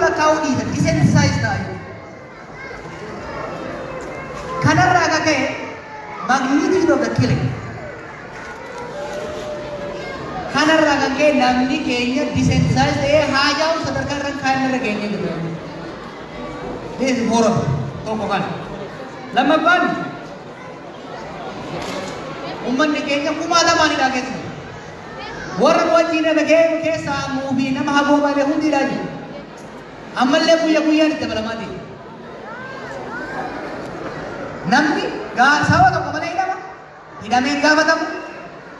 lakkaa'uu dhiisa, desensitize ta'a jechuudha. Kanarraa akka ka'e magnitude of the killing. Kanarraa kan ka'e namni keenya desensitize ta'ee haajaa'u sadarkaa irra kaa'an irra geenyee jirra. This is horrible. Tokko kana. Lammaffaan, uummanni keenya kumaatamaan hidhaa keessa jiru. Warra nu wajjin dhagee keessaa muubii nama hagoo malee hundi hidhaa jiru. Ammallee guyya guyyaan itti dabalamaa deema. Namni sababa tokko malee hidhama. Hidhamee hin gaafatamu.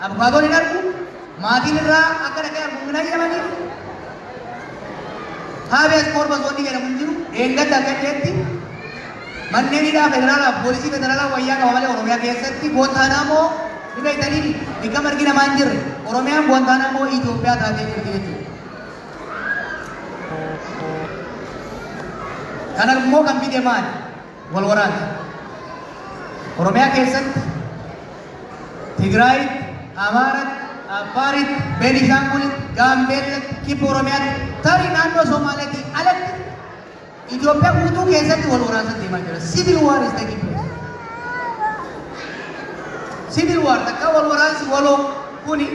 Abukaatoon hin argu. Maatiin irraa akka dhaqee argu hin hayyamaniif. Habeas corpus wanni jedhamu hin jiru. Eeggadda akka jedhetti manneen hidhaa federaalaa, poolisii federaalaa wayyaa qaba malee Oromiyaa keessatti Guantanamo ni beektanii, bikka margi namaa hin jirre. Oromiyaan Guantanamo Itoophiyaa taatee jirti jechuudha. Kana immoo kan fide maali? Wal waraansa. Oromiyaa keessatti, Tigraayitti, Amaaratti, Affaaritti, Beenishaangulitti, Gaambeellatti, Kibba Oromiyaatti, tarii naannoo Somaaleetii alatti Itoophiyaa guutuu keessatti wal waraansa deemaa jira. Civil war is taking place. Civil war takka wal waraansi waloo kuni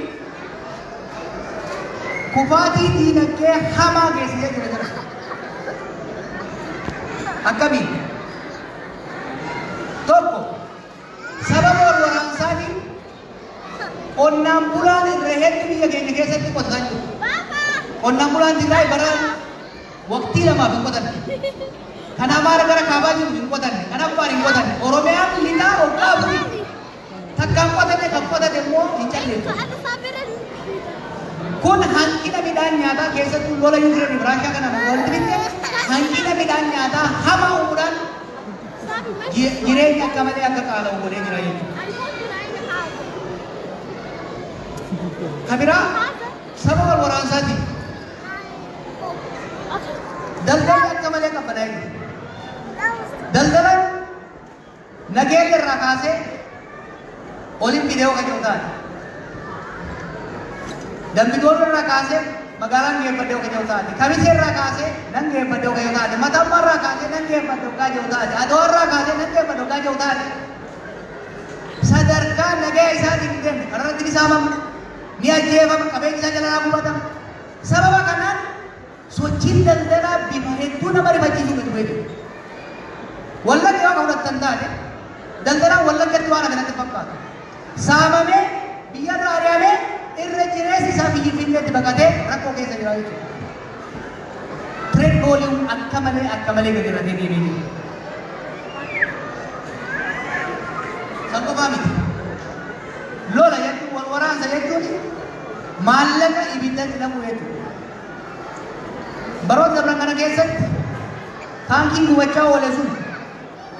kufaatii diinagdee hamaa geessisee jira jira. Akkamiin? Tokko, sababa wal waraansaatiin qonnaan bulaan irra hedduu biyya keenya keessatti qotataa jiru. Qonnaan bulaan Tigraay bara waqtii lamaaf hin qotanne. Kan Amaara gara kaabaa jiru hin qotanne. Kan Affaar hin qotanne. Oromiyaan lixaa waggaa 4 takka hin qotanne, kan qotate immoo hin calleeffanne. Kun hanqina midhaan nyaataa, keessattuu lola Yuukireen fi Raashaa kanaan walitti fidde, hanqina midhaan nyaataa hamaa uumuudhaan jireenya akka malee akka qaala'u godhee jira jechuudha. Kan biraa, saba wal waraansaatiin daldalli akka malee qabbanaa'ee jira. Daldalan nageenya irraa kaasee olin fidee kan jiru taate. Dambidooloo irraa kaasee magaalaan geeffadhee kan jiru taate. Kamisee irraa kaasee nan geeffadhee kan jiru taate. Matammaa irraa kaasee nan geeffadhee kan jiru taate. Adawaa irraa kaasee nan geeffadhee kan jiru taate. Sadarkaa nagaya isaatiin hin deemne kararratti ni saamama, ni ajjeefama, qabeenyi isaa jalaa gubatama. Sababa kanaan sochiin daldalaa bifa hedduu nama rifachiisuu gadi bu'ee jira. Wallagga yoo fudhattan taate, daldalaan Wallaggatti waan kanatti fakkaatu. Saamamee, biyyarraa ari'amee, irra jireessi isaa biyyi Finfinneetti baqatee rakkoo keessa jira jechuudha. Trade volume akka malee akka malee gadi irratee deemee jira. San qofaa miti. Lola jechuun, wal waraansa jechuun maallaqa ibiddatti naqu jechuudha. Baroota dabran kana keessatti taankiin gubachaa oole sun,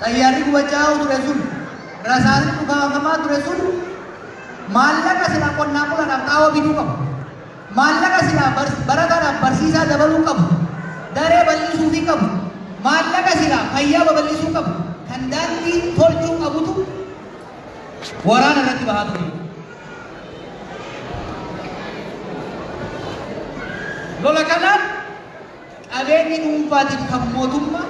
xayyaarri gubachaa ture sun, rasaasni dhukaafamaa ture sun maallaqa silaa qonnaan bulaadhaaf xaa'oo bituu qabu. Maallaqa silaa barataadhaaf barsiisaa dabaluu qabu. Daree bal'isuufii qabu. Maallaqa silaa fayyaa babal'isuu qabu. Kan daandii tolchuu qabutu waraana irratti bahaa ture. Lola kanaan qabeenyi dhuunfaatiif kan mootummaa,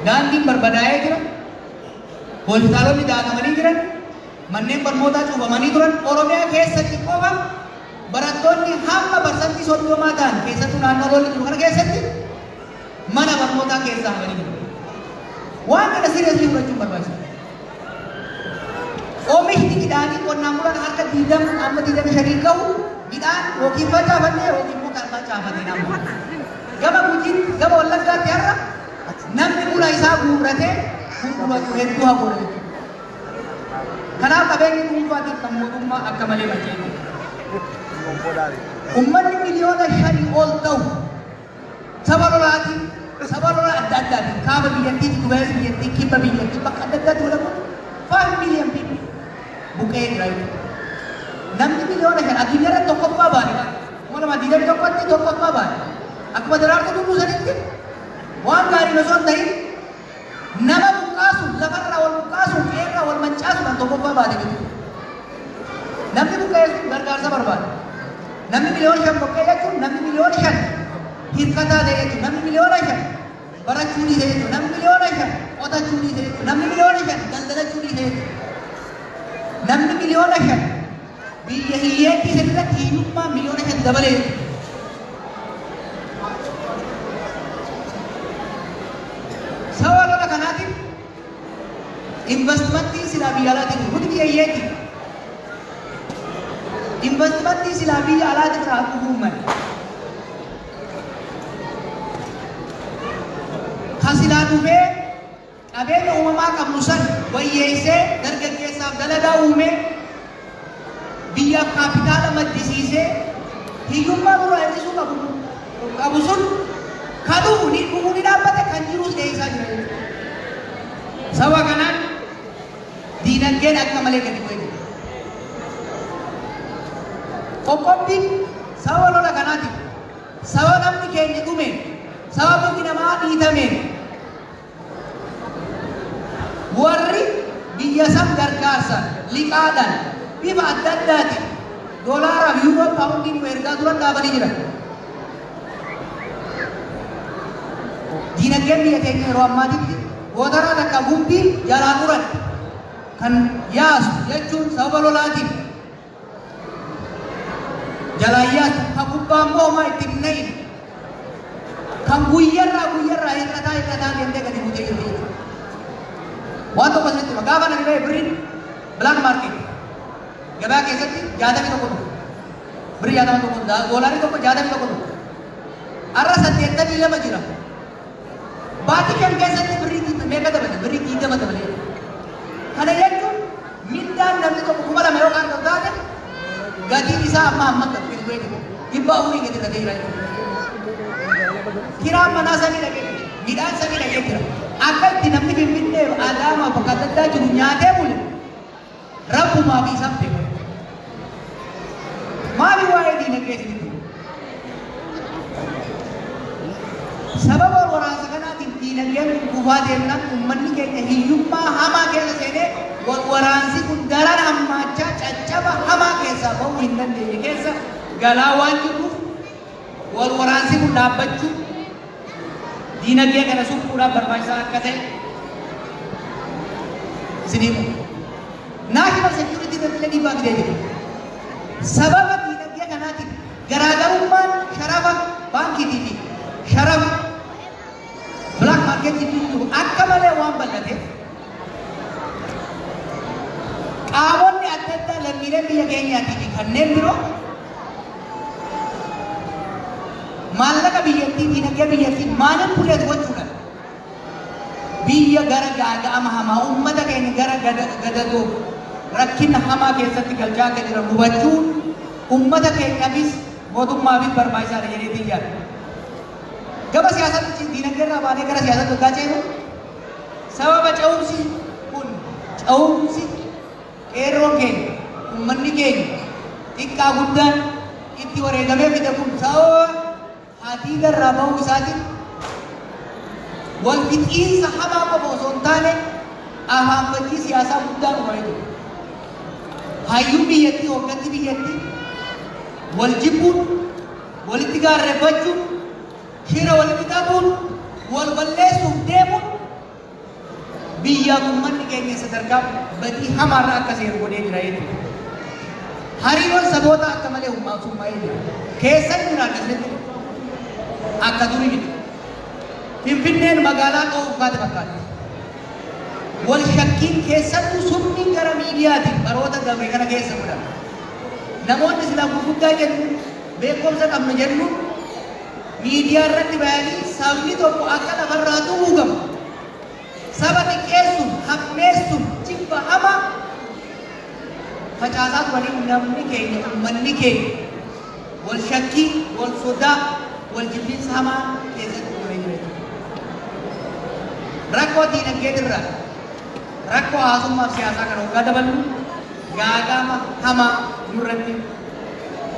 daandiin barbadaa'ee jira. Hospitaalonni daakamanii jiran, manneen barnootaa cufamanii turan. Oromiyaa keessatti qofa barattoonni hamma 30% ta'an, keessattuu naannoo lolli jiru kana keessatti, mana barnootaa keessaa hafanii jiru. Waan kana seriously fudhachuun barbaachisaadha. Oomishni midhaanii qonnaan bulaan harka 20 amma 25 gahu midhaan yookiin facaafannee yookiin immoo kan facaafatee nama. Gama Gujiitti, gama Wallaggaatti har'a namni buna isaa guurratee gurguratu hedduu hafuudha jechuudha. Kanaaf qabeenyi dhuunfaatiif kan mootummaa akka malee manca'ee jira. Uummanni 5 miliyoona ol ta'u saba lolaatiin, saba lola adda addaatiin, kaaba biyyattii, giddu galeessa biyyattii, kibba biyyattii, bakka adda addaatti walamu 5 million people buqqa'ee jira jechuudha. Namni 5 miliyoona addunyaa irratti tokkoffaa baane, 2021tti tokkoffaa baane. Akkuma Daraartuu Tulluu sanitti waan gaarii osoo hin ta'in nama buqqaasu, lafarraa wal buqqaasu, qe'eerraa wal mancaasuudhaan tokkoffaa baate jechuudha. Namni buqqa'e sun gargaarsa barbaada. Namni 5 miliyoona buqqa'e jechuun namni 5 miliyoona Hirkataa ta'e jechuudha. Namni 5 miliyoona barachuu dhiise jechuudha. Namni 5 miliyoona qotachuu dhiise jechuudha. Namni 5 miliyoona daldalachuu dhiise jechuudha. Namni 5 miliyoona biyya hiyyeettii sanirratti hiyyummaa 5 miliyoona dabalee jechuudha. Sababa lola kanaatiin investimentiin silaa biyya alaatiin, nuti biyya hiyyeetti. Investimentii silaa biyya alaatiin irraa dhufuu malee. Ka silaa dhufee qabeenya uumamaa qabnu san wayyeessee, dargaggeessaaf dalagaa uumee, biyyaaf kaapitaala maddisiisee, hiyyummaa nurraa hir'isuu qabu sun kan dhufu ni dhufuu ni dhaabbate, kan jirus dheessaa jira jechuudha. Sababa kanaan diinagdeen akka malee gadi bu'ee jira. Qoqqobbiin sababa lola kanaatiin, sababa namni keenya dhumeen, sababa mirgi namaa dhiitameen, warri biyya san gargaarsan liqaadhaan bifa adda addaatiin doolaaraaf, yuuroo, paawundiin nu ergaa turan dhaabanii jiran. Diinagdeen biyya keenya yeroo ammaatitti gootaraa takka gumbii jalaa muran kan yaasu jechuun, sababa lolaatiin jalaan yaasu, kan gubbaa immoo homaa itti hin na'in, kan guyyarraa guyyarraa hir'ataa hir'ataa deemtee gadi buutee jirti jechuudha. Waan tokko isinitti hima. Gaafa nani ba'e birriin black market gabaa keessatti 61 ture. Birrii 61, doolaarii tokko 61 ture. Har'a 82 jira. Baatii 5 keessatti birrii meeqa dabale? Birrii 20 dabale. Kana jechuun mindaan namni tokko 2000 yoo kan taate, gatiin isaa amma amma gadi bu'ee jira. 400 gadi irra jira jechuudha. Kiraan manaa samii dhaqee jira. Midhaan samii dhaqee jira. Akka itti namni Finfinnee, Adaamaa, bakka adda addaa jiru nyaatee bule rabbumaa fi isaan beeku. Maali waa'ee diinagdee isinitti? Sababa wal waraansa kanaatiin diinagdeen kun kufaa deemnaan, uummanni keenya hiyyummaa hamaa keessa seenee, wal waraansi kun daran hammaachaa, caccaba hamaa keessaa ba'uu hin dandeenye keessa galaa waan jirruuf, wal waraansi kun dhaabbachuu, diinagdee kana suphuudhaaf barbaachisaa akka ta'e isinii himu. National security irratti illee dhiibbaa fidee jira. Sababa diinagdee kanaatiin garaagarummaan sharafa baankiitii fi sharafa black market jidduu jiru akka malee waan bal'ateef, qaamonni adda addaa, lammiileen biyya keenyaatii fi kanneen biroo, maallaqa biyyattii, diinagdee biyyattii manipulate gochuudhaan biyya gara gaaga'ama hamaa, uummata keenya gara gadadoo rakkina hamaa keessatti galchaa akka jiran hubachuun uummata keenyaafis mootummaafis barbaachisaadha jedheetiin yaada. Gama siyaasaatti, diinagdee irraa baanee gara siyaasaatti waggaa ceenu, sababa ce'umsi kun, ce'umsi qeerroon keenya, uummanni keenya xiqqaa guddaan itti wareegamee fide kun sababa hadiida irraa bahuu isaatiin, wal fixiinsa hamaa qofa osoo hin taane afaan fajjii siyaasaa guddaan uumamee jiru. Hayyuun biyyattii, hoogganti biyyattii wal jibbuun, walitti gaarreeffachuun, shira walitti xaxuun, wal balleessuuf deemuun biyyaaf uummanni keenya sadarkaa badii hamaarra akka seenu godhee jira jechuudha. Hariiroon saboota akka malee summaa'ee jira. Keessatti jiraanna isinitti akka durii miti. Finfinneen magaalaa dho'uuf kaate fakkaatti. Wal shakkiin, keessattuu sumni gara miidiyaatiin baroota dabre kana keessa godhame. Namoonni silaa gurguddaa jennu, beekumsa qabna jennu, miidiyaa irratti bayanii sabni tokko akka lafarraa duguugamu, saba xiqqeessuun, hammeessuun, jibba hamaa facaasaa turanii, namni keenya, uummanni keenya wal shakkii, wal sodaa, wal jibbiinsa hamaa keessatti uumamee jira jechuudha. Rakkoo diinagdeetirraa rakkoo hawaasummaa fi siyaasaa kana waggaa daballu, gaaga'ama hamaa nurratti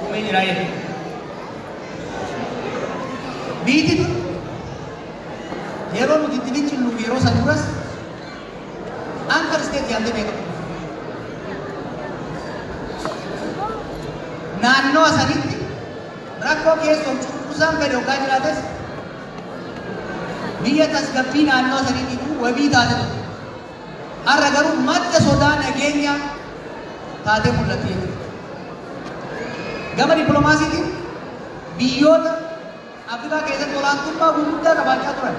uumee jira jechuudha. Biyyi tun yeroo nuti itti fincilluuf yeroo san duras anchor state jedhamtee beekamtu. Naannoo sanitti rakkoo keessoo cunqursaa Cunqursaan fedhe hoggaa jiraates biyya tasgabbii naannoo saniitiifuu wabii taate turte. Har'a garuu madda sodaa nageenyaa taatee mul'atti jechuudha. Gama dippiloomaasiitiin biyyoota Afrikaa keessatti olaantummaa gurguddaa qabaachaa turan.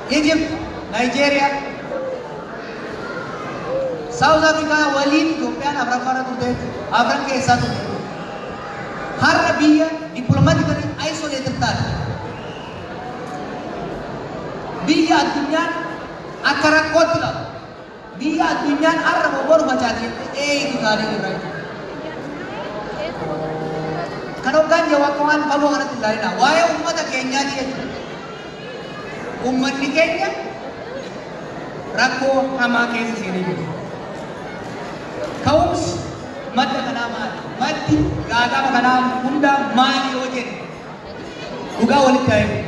Egypt, Nigeria, South Africa waliin Itoophiyaan afuraffaarra turte jechuudha. Afran keessaa turte jechuudha. Har'a biyya diplomatically isolated taate. Biyya addunyaan akka rakkootti ilaalu. Biyya addunyaan har'a moo boru facaati jettee eeyyitu taanee jirra jechuudha. Kan hoggaan jedhu akka waan fagoo kanatti hin ilaalina. Waa'ee uummata keenyaati jechuudha. Uummanni keenya rakkoo hamaa keessa seenee jira. Ka'umsi madda kanaa maali? Maddi gaagama kanaa hundaa maali yoo jenne dhugaa walitti haa himu.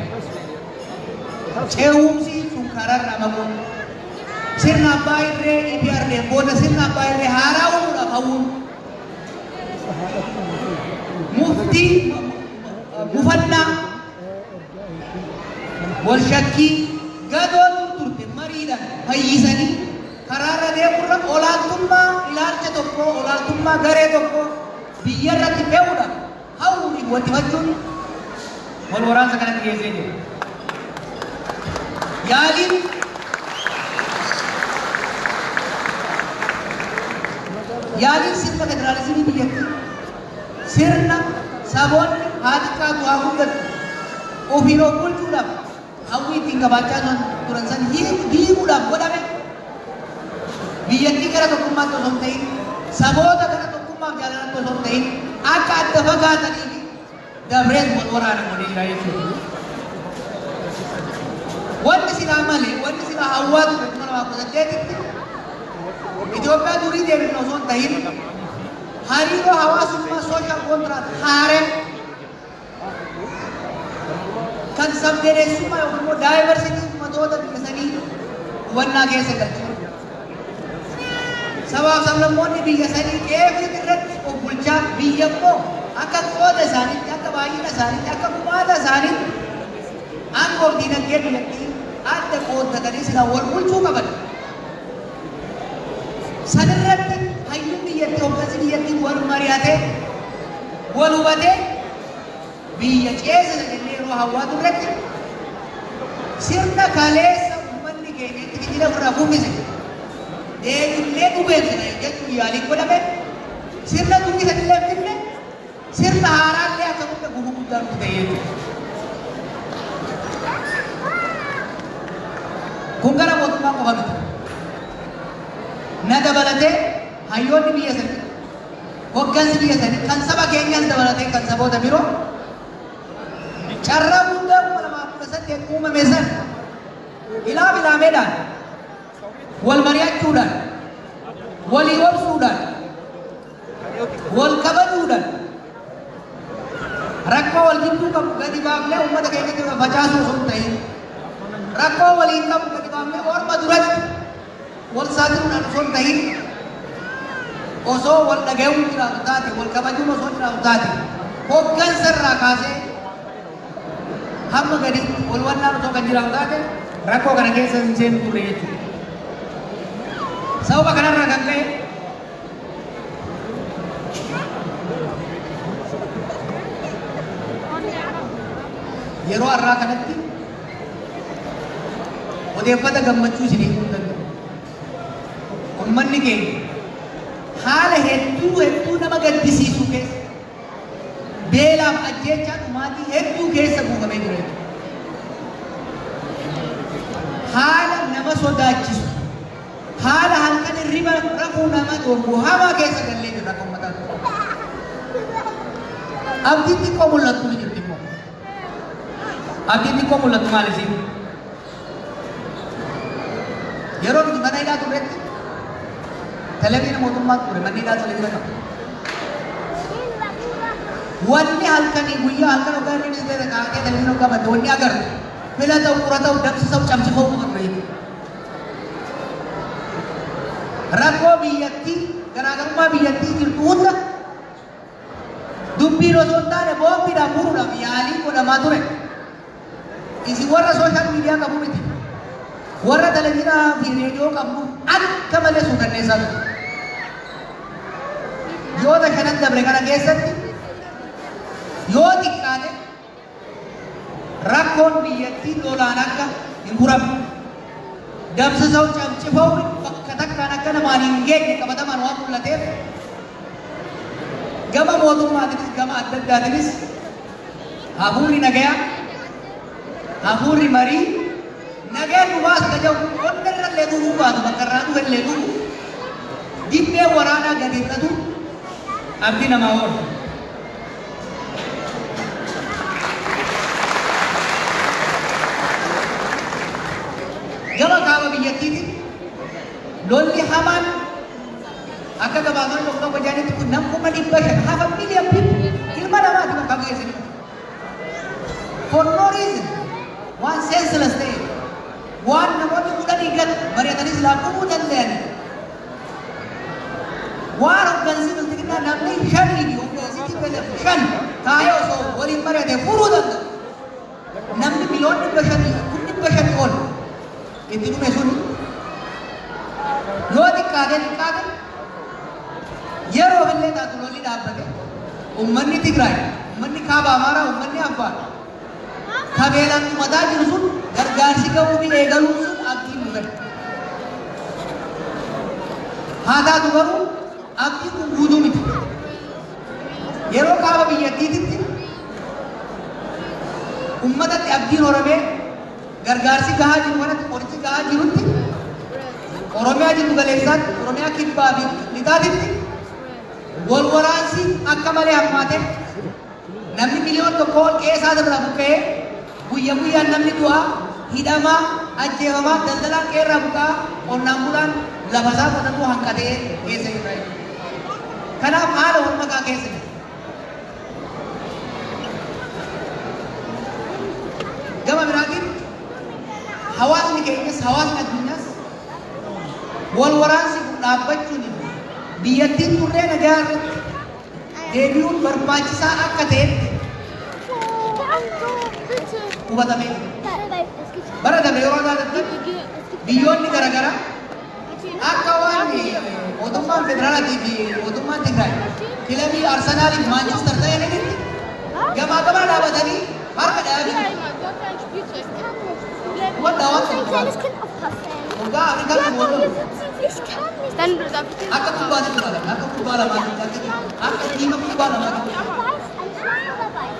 Ce'umsi sun karaarraa maquun sirna abbaa irree EPRDF booda sirna abbaa irree haaraa uumuudhaaf hawwuun muftii mufannaa wal shakkii gadoo turte mariidhaan fayyisanii karaarra deemurra olaantummaa ilaalcha tokkoo, olaantummaa garee tokkoo biyyarratti fe'uudhaaf hawwuun wattifachuun wal waraansa kanatti geessee jira. Yaaliin yaaliin sirna federaalizimii biyyattii, sirna saboonni haa xiqqaatu haa guddatu ofiin of bulchuudhaaf hawwii ittiin qabaachaa turan san diiguudhaaf godhame, biyyattii gara tokkummaatti osoo hin ta'in, saboota gara tokkummaaf jaalalatti osoo hin ta'in, akka adda fagaatanii fi dabrees wal waraana godhee jira jechuudha. Wanni silaa malee, wanni silaa hawwaa ture 2018tti Itoophiyaa durii deebifne osoo hin ta'in, hariiroo hawaasummaa, social contract haaree kan sabdaneessummaa yookiin immoo diversity ummatoota biyya sanii hubannaa keessa galchu. Sabaaf sablammoonni biyya sanii qe'ee irratti of bulchaa, biyya immoo akka qooda isaaniitti, akka baay'ina isaaniitti, akka gumaata isaaniitti aangoo fi dinagdee biyyattii adda qooddatanii silaa wal bulchuu qaban. Sanirratti hayyuun biyyattii, hoggansi biyyattii wal mari'atee, wal hubatee biyya ceesisa jennee yeroo hawwaa turretti, sirna kaleessa uummanni keenya itti fincila ofirraa kuffise deebifnee dhugeessina jechuun yaaliin godhame sirna durii sanillee finne, sirna haaraallee akka hunda gufuu guddaa nutti ta'e jechuudha. Kun gara mootummaa qofa miti. Na dabalatee hayyoonni biyya sanii, hoggansi biyya sanii kan saba keenyas dabalatee kan saboota biroo, carraa guddaa 2018 uumame san ilaaf ilaameedhaan wal mari'achuudhaan, walii obsuudhaan, wal kabajuudhaan, rakkoo wal jidduu qabu gadi baafnee uummata keenyatti facaasuu osoo hin ta'in, rakkoo waliin qabu gadi baafnee orma duratti wal saaxiluudhaan osoo hin ta'in, osoo wal dhaga'uun jiraatu taate, wal kabajuun osoo jiraatu taate, hoggansa irraa kaasee hamma gaditti wal hubannaan osoo kan jiraatu taate, rakkoo kana keessa hin seenu turre jechuudha. Sababa kanarraa kan ka'e yeroo har'aa kanatti odeeffata gammachuu isinii himuu hin danda'u. Uummanni keenya haala hedduu hedduu nama gaddisiisu keessa, beelaaf ajjeechaa dhumaatii hedduu keessa buufamee jira jechuudha. Haala nama sodaachisu, haala halkan hirriba rafuu nama dhorku hamaa keessa gallee jirra akka uummataatti. Abdiin xiqqoo mul'attu ni jirti immoo. Abdiin xiqqoo mul'attu maal isiin? Yeroo nuti mana hidhaa turretti televizyina mootummaa ture, manni hidhaa televizyina qaba. Wanni halkanii guyyaa halkan hoggaa inni ta'e kaa'atee televizyina hoggaa bante wanni agarru fila ta'u, qura ta'u, dabsisa'u, cabsifa'u qofa ture jechuudha. Rakkoo biyyattii, garaagarummaa biyyattii jirtu hunda Dubbiin osoo hin taane boombiidhaan muruudhaaf yaalii godhamaa ture. Isin warra social media qabu miti. Warra televizyiinaa fi reediyoo qabnu akka malee suukanneessaa ture. Ji'oota shanan dabre kana keessatti yoo xiqqaate rakkoon biyyattii lolaan akka hin furamne, dabsisa'u cabcifa'u bakka takkaan akka namaan hin geenye qabatamaan waan mul'ateef, gama mootummaatiinis gama adda addaatiinis hafuurri nagayaa, hafuurri marii nagaan nu baasa ka jedhu qonna irrallee dhufuu baatu, bakka irraa dhufellee dhufu, dibbee waraanaa gadi hir'atu abdii namaa oola. Gama kaaba biyyattiitiin lolli hamaan akka gabaasonni tokko tokko jedhanitti kun nam 500,000, 500,000 people, ilma namaati bakka geessanii. For no reason, waan senseless ta'e, waan namoonni 10 gad mari'atanii silaa dhumuu danda'an, waan hoggansi bilxiginnaa namni shanii fi hoggansi TPLF shan taa'ee osoo waliin mari'ate furuu danda'u. Namni miliyoona 500, 500,000 ol itti dhume sun yoo xiqqaate xiqqaate yeroo illee taatu lolli dhaabbate, ummanni Tigraay, ummanni Kaaba Amaaraa, ummanni Affaar kabeelaan dhumataa jiru sun gargaarsi ga'uu fi eegaluun sun abdii nu kenna. Haa taatu garuu abdii kun guutuu miti. Yeroo kaaba biyyattiititti ummatatti abdiin horamee gargaarsi gahaa jiru kanatti, qorichi gahaa jirutti, Oromiyaa jiddu galeessaatti, Oromiyaa kibbaa fi lixaatitti wal waraansi akka malee hammaate, namni 1 miliyoon ol qe'ee isaa irraa buqqa'ee, guyya guyyaan namni du'aa, hidhamaa, ajjeefamaa, daldalaan qe'ee irraa buqqa'aa, qonnaan bulaan lafa isaa qotatuu hanqatee keessa jira jechuudha. Kanaaf haala wal makaa keessa jira. Gama biraatiin hawaasni keenyas hawaasni addunyaas wal waraansi kun dhaabbachuun biyyattiin turree nagaa irratti deebi'uun barbaachisaa akka ta'etti hubatamee jira. Bara darbe yeroo ilaalattan biyyoonni garaagaraa akka waan mootummaan federaalaatii fi mootummaan Tigraay kilabii Arsenaalii fi Maanchister ta'anitti gamaa gamana dhaabatanii harka dhayaa jiru. Hubadhaa waan Ein tokko. kleines Kind aufpassen. Waggaa Afrikaan Ja, kun wal lolu. ich kann nicht. Dann darf ich Akka kubbaatti ilaalan, akka kubbaa lamaatti, akka tiima kubbaa lamaatti. Weiß, ein anderer weiß.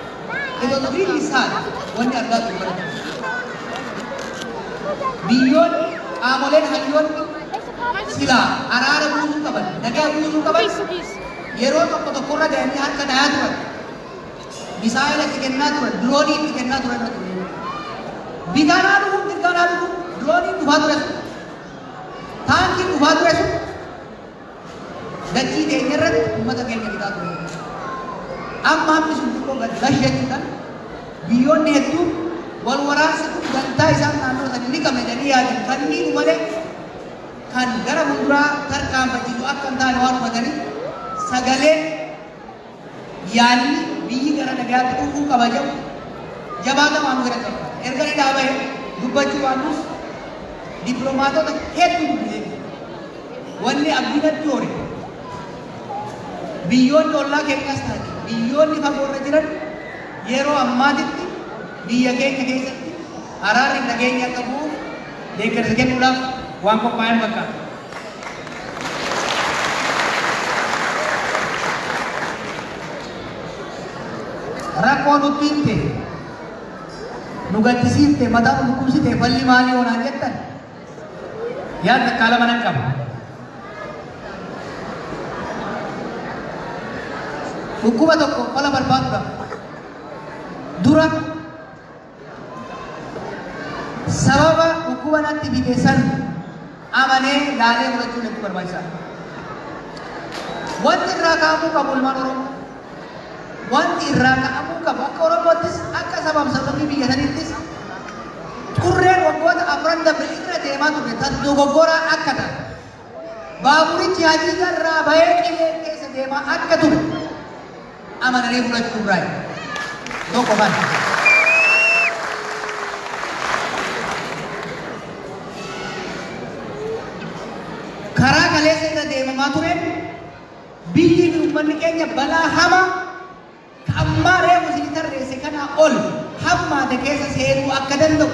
It Nein. was really sad wanni argaa turre bara kana. Biyyoonni, qaamoleen hayyoonni silaa araara buusuu qaban, nagaa buusuu qaban, yeroo tokko tokkorra ga'anii harka dhayaa turan. Misaayila itti kennaa turan, diroonii itti kennaa turan irra ture. Bitaan haa dhufu, mirgaan haa dhufu, dirooniin dhufaa ture sun, taankiin dhufaa ture sun dachii teenya irratti uummata keenya fixaa ture. Amma hammi sun xiqqoo gad lashechuudhaan biyyoonni hedduun wal waraansi kun dantaa isaan naannoo sanii ni qabna jedhanii yaadan kan miidhu malee kan gara fuulduraa tarkaanfachiisu akka hin taane waan hubataniif, sagaleen yaadni biyyi gara nagayaatti dhufuu qaba jedhu jabaatamaa nu gara qaba. Erga ni dhaabahe dubbachuu baannus dippiloomaatota hedduu dubbisee wanni abdii natti hore, biyyoonni ollaa keenyas taate biyyoonni fagoorra jiran yeroo ammaatitti biyya keenya keessatti araarri nageenya akka bu'uuf deeggarsa kennuudhaaf waan qophaa'an fakkaata. Rakkoo nutti himte, nu gaddisiifte, mataa nu dhukkubsite, falli maalii yoonaan jettan, yaada takkaa lama nan qaba. Dhukkuba tokko fala barbaaduudhaaf dura sababa dhukkuba natti fide san amanee laalee fudhachuun hedduu barbaachisaadha. Wanti irraa ka'amuu qabu, ilmaan Oromoo, wanti irraa ka'amuu qabu akka Oromoottis akka sabaaf sablammii biyya saniittis, xurreen waggoota afran dabre irra deemaa turre tan dogoggoraa akka ta'e, baaburichi hadiida irraa bahee qilee keessa deemaa akka ture Amananii fudhachuu irraa tokko kana. Karaa kaleessa irra deemamaa tureen biyyi fi uummanni keenya balaa hamaa ka ammaa reefu isin tarreesse kanaa ol hammaate keessa seenuu akka danda'u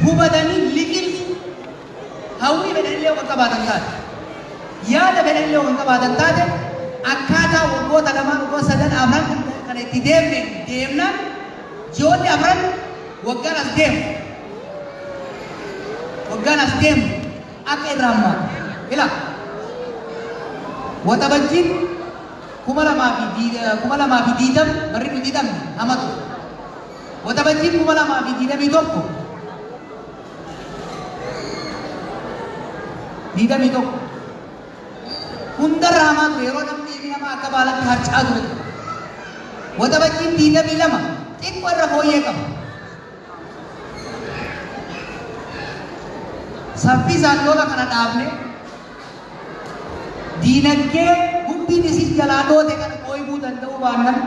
hubatanii liqimsu. Hawwii fedhanillee kan qabaatan taate, yaada fedhanillee kan qabaatan taate, akkaataa waggoota 2n, waggoota sadan, afran kana itti deemne deemnaan, ji'oonni 4, waggaan as deemu, waggaan as deemu akka irraa hammaatu. Ila Waxabajjiin 2020, barri nuti hidhamne, hamatu. Waxabajjiin 2021, 21 hundarra hamaa ture, yeroo namni ilmi namaa akka baalatti harcaa ture. Waxabajjiin 22 xiqqoo irra fooyyee qaba. Saffisaan lola kana dhaabne, diinagdee gubbiin isin jalaa dhoote kana qooybuu danda'uu baannan,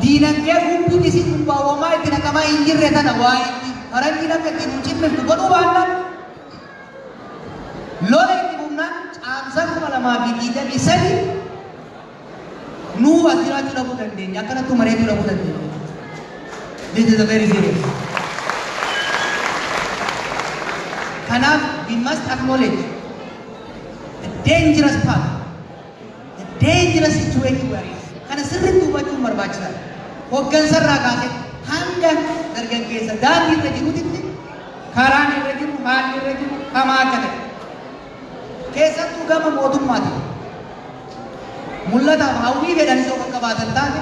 diinagdee gubbiin isin gubbaawwamaa itti naqamaa hin jirre tana waa itti faranjiin akka ittiin hin cimmiftu godhuu baannan, lola itti fufnaan, caamsaa 2023 nuu as jiraachuu dhabuu dandeenya, akkanattuu mareetuu dhabuu dandeenya. This is a very serious. Kanaaf we must acknowledge the dangerous path, the dangerous situation we are in. Kana sirriitti hubachuun barbaachisaadha. Hoggansarraa kaasee hanga dargaggeessa daandii irra jiruutitti karaan irra jiru, haalli irra jiru hamaa akka ta'e. Keessattuu gama mootummaatiin mul'ataaf hawwii fedhan isoo kan qabaatan taate,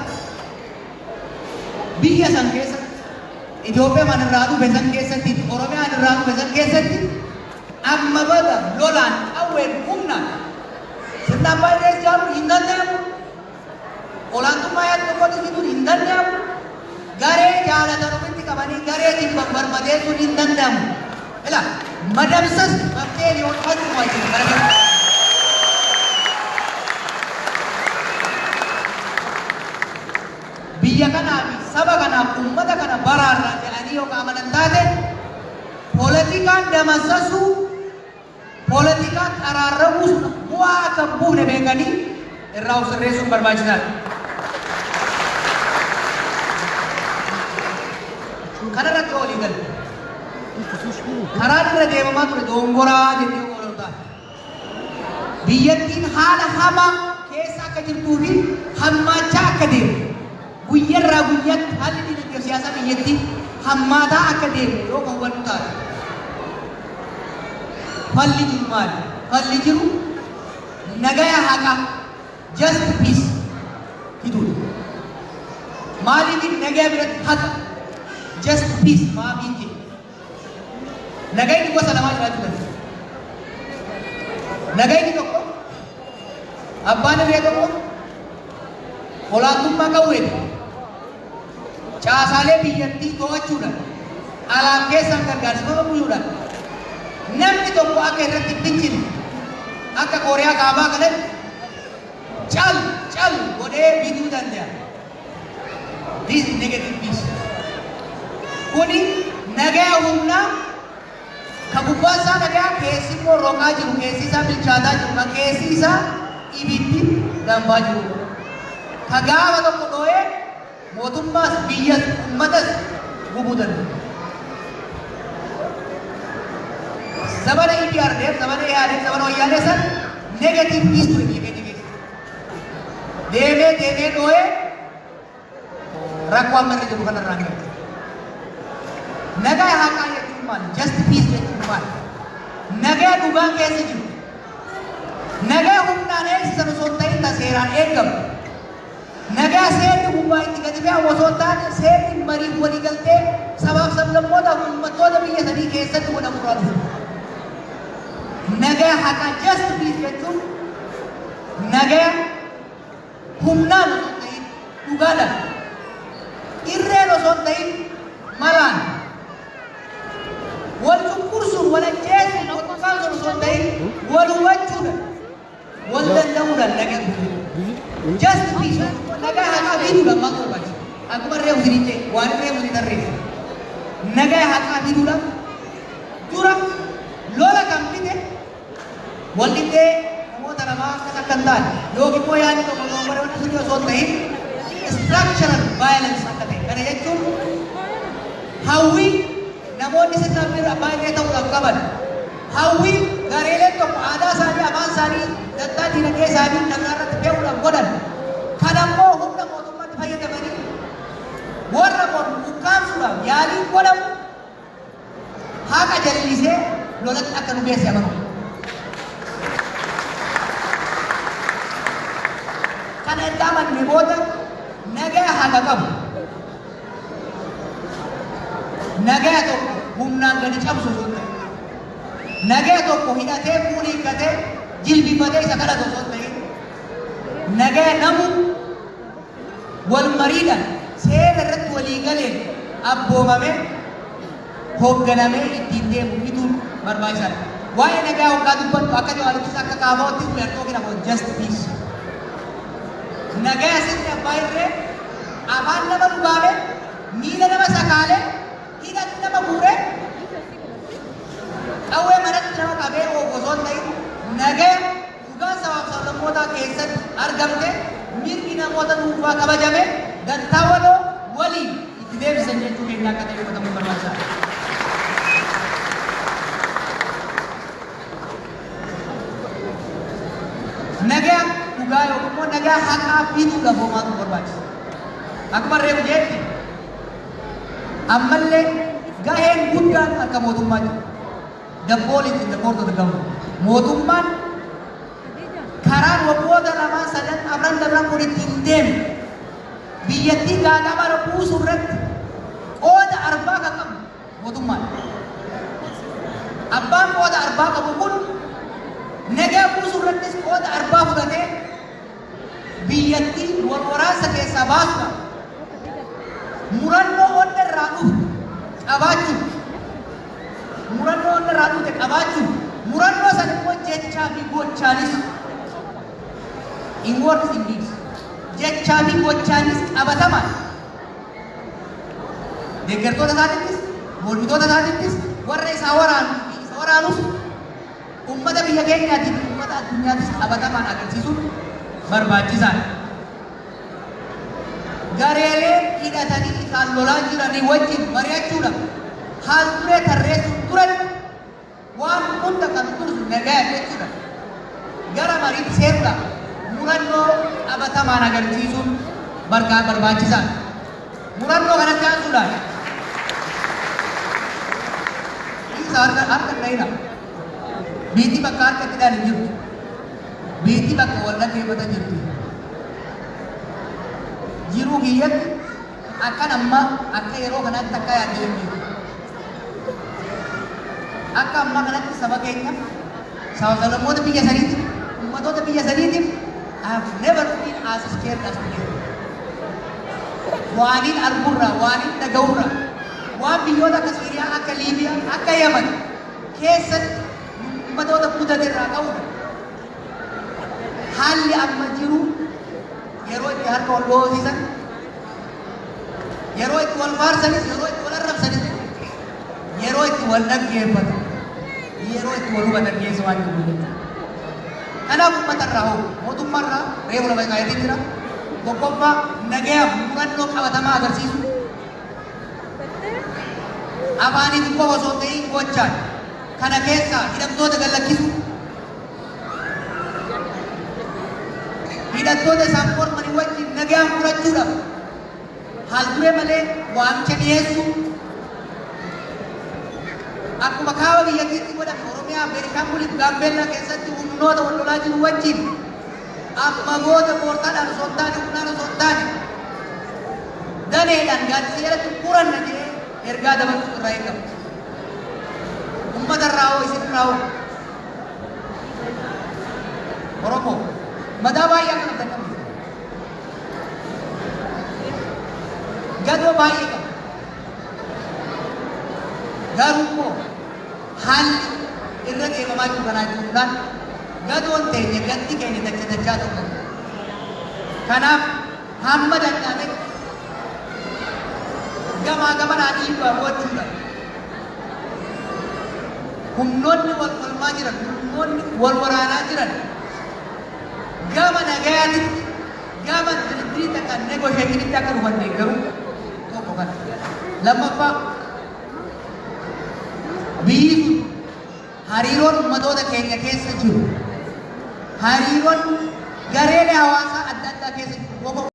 biyya san keessatti, Itoophiyaa irraa dhufe san keessatti, Oromiyaan irraa dhufe san keessatti, amma bada lolaan, qawween, humnaan sirna abbaa irree ijaaruun hin danda'amu. Olaantummaa yaada tokkotti fiduun hin danda'amu. Garee jaalatan ofitti qabanii garee jibban barbadeessuun hin danda'amu. Ila madamsas bakkee yoo dhufachuu wajjin gara gara. Biyya kanaa fi saba kanaaf, uummata kana baraarraa jedhanii yookaan amanan taate, poolitikaan damassasuu, poolitikaan qaraarramuu sun bu'aa akka hin buufne beekanii irraa of sirreessuun barbaachisaadha. Kanarratti walii galu. Karaan irra deemamaa ture dongoraa jennee ooluu taate. Biyyattiin haala hamaa keessa akka jirtuu fi hammaachaa akka deemu, guyyarraa guyyatti haalli dinagdee siyaasaa biyyattii hammaataa akka deemu yoo kan hubannu taate. Falli jiru maali? Falli jiru nagaya haqaa, just peace fiduudha. Maaliif nagaya biratti haqa, just peace maafiin jedhe? Nagayni gosa lamaa jiraachuu danda'a. Nagayni tokko abbaan irree tokko olaantummaa qawweeti. Caasaalee biyyattii to'achuudhaan, alaaf keessaan gargaarsifama buluudhaan, namni tokko akka irratti hin fincine, akka Kooriyaa Kaabaa kanatti cal cal godhee bituu danda'a. This is negative peace. Kuni nagaya humnaa ka gubbaan isaa nagaya, keessi immoo roqaa jiru, keessi isaa bilchaataa jiru, ka keessi isaa ibiddi danfaa jiru. Ka gaafa tokko dhoo'ee mootummaas, biyyas, uummatas gubuu danda'u. Zabana EPRDF, zabana EHADF, zabana Wayyaanee san negative peace ture biyya keenya keessa. Deemee deemee dhoo'ee rakkoo amma irra jiru kanarraa ni. Nagaa haqaa jechuun maali? Just peace jechuun maali? Nagaa dhugaa keessa jiru. Nagaa humnaan eegsisan osoo hin ta'in ta seeraan eegamu. Nagaa seerri gubbaa itti gadi fe'amu osoo hin taane seerri mariif walii galtee sabaaf sablammootaaf uummattoota biyya sanii keessatti godhamu irraa dhufu. Nagaa haqaa, just peace jechuun nagaa humnaan osoo hin ta'in dhugaadhaan, irreen osoo hin ta'in malaan, wal cunqursuun, wal ajjeesuun, wal ukkaamsuun osoo hin ta'in wal hubachuudhaan. fiduudhaaf maaltu barbaachisa? Akkuma reefu isiniin jedhe, waan reefu isin tarreesse. Nagaa haqaa fiduudhaaf dura lola kan fide wal dhibdee namoota lamaa akkas akka hin taane yookiin immoo yaadni tokko dogoggora wanti sun osoo hin ta'in, structural violence akka ta'e. Kana jechuun hawwii namoonni sirna abbaa irree ta'uudhaaf qaban, hawwii gareeleen tokko aadaa isaanii, afaan isaanii, dantaa diinagdee isaanii kan biraa irratti fe'uudhaaf godhan, kan ammoo humna mootummaatti fayyadamanii warra mormu ukkaamsuudhaaf yaaliin godhamu haqa jallisee lolatti akka nu geesse amanu. Kana erga amanne booda, nagaa haqa qabu, nagaa tokko humnaan gadi cabsu osoo hin ta'in, nagaa tokko hidhatee, fuun hiikkatee, jilbifatee isa kadhatu osoo hin ta'in, nagaa namu wal mariidhaan, seera irratti walii galeen abboomame, hoogganamee ittiin deemu fiduun barbaachisaadha. Waa'ee nagaa hoggaa dubbattu, akka Jawaarittis akka Kaafaawattis, we are talking about just peace. Nagaa sirni abbaa irree afaan nama dhugaame, miila nama sakaalee, hidhatti nama guuree, qawwee manatti nama qabee oofu osoo hin ta'in, nagaa dhugaan sabaaf sablammootaa keessatti argamte, mirgi namoota dhuunfaa kabajame, dantaa waloo waliin itti deebisan jechuu keenya akka ta'e hubatamuu barbaachisaadha. Nagaa dhugaa yookiin immoo nagaa haqaa fiduudhaaf homaatu barbaachisa. Akkuma reefu jetti, ammallee gaheen guddaan harka mootummaa jira. The ball is in the court of the government. Mootummaan karaan waggoota lamaan, sadan, afran dabran kun ittiin deeme biyyattii gaagama buusuu irratti qooda arbaa kan qabu mootummaadha. Abbaan qooda arbaa qabu kun nagaa buusuu irrattis qooda arbaa fudhatee biyyattii wal waraansa keessaa baasuudhaaf murannoo onna irraa dhuftu qabaachuun, murannoo onna irraa dhufte qabaachuun, murannoo san immoo jechaa fi gochaanis, in words, in deeds, jechaa fi gochaanis qabatamaan deeggartoota isaatittis, mormitoota isaatittis, warra isaa waraanu fi isa waraanus, ummata biyya keenyaatii fi ummata addunyaattis qabatamaan agarsiisuun barbaachisaadha. Gareelee hidhatanii isaan lolaa jiranii wajjin mari'achuudhaaf haal duree tarreessuun duratti, waan hunda kan dursu nagaa jechuudha. Gara mariitti seenuudhaaf murannoo qabatamaan agarsiisuun barbaachisaadha. Murannoo kanatti aansuudhaan, isa harka harka hin dhahina. Biitti bakka harka itti dhahan hin jirtu. Biitti bakka wal dhaggeeffatan jirti. Jiruu kiyyatti akkan amma akka yeroo kanaatti akka yaadde hin beeku. Akka ammaa kanatti saba keenya, saba sablammoota biyya saniitiif, ummatoota biyya saniitiif, I have never been as scared as today. Waaniin argurraa, waaniin dhaga'urraa, waan biyyoota akka Siiriyaa, akka Liibiyaa, akka Yaman keessatti ummatoota mudate irraa ka'uudha. Haalli amma jiru yeroo itti harka wal dhoosisan, yeroo itti wal faarsanis, yeroo itti wal arrabsanis, yeroo itti wal dhaggeeffatan, yeroo itti wal hubatan keessa waan jiru jechuudha. Kanaaf uummata irraa hoo, mootummaa irraa reefu lafa kaayatee jira. Tokkoffaa, nagayaaf murannoo qabatamaa agarsiisu. Afaaniin qofa osoo hin ta'in gochaan. Kana keessaa hidhamtoota gad lakkisu. Hidhattoota isaan mormanii wajjin nagayaan furachuudhaaf haal duree malee waamicha dhiyeessuu. Akkuma kaaba biyyattiitti godhame, Oromiyaa, Beenishaangul, Gaambeellaa keessatti humnoota wal lolaa jiru wajjin amma booda koortaadhaan osoo hin taane, humnaan osoo hin taane, daneedhaan gaaddisa jalatti furanna jedhee ergaa dabarsuu irraa eegama. Uummata irraa hoo, isin irraa hoo? Oromoo madaa baay'ee akka qabdan qabdu. Gadoo baay'ee qabu. Garuu immoo haalli irra deemamaa jiru kanaa jiruudhaan gadoon teenya, gaddi keenya dacha dachaa ta'uu qaba. Kanaaf Hamma danda'ametti gamaa gamanaa dhiibbaa gochuudhaan humnoonni wal falmaa jiran, humnoonni wal waraanaa jiran gama nagayaatitti, gama diriirii takka negotiationitti akka dhufan deeggaruu tokko kana. Lammaffaa, biyyi sun hariiroon ummatoota keenya keessa jiru, hariiroon gareelee hawaasaa adda addaa keessa jiru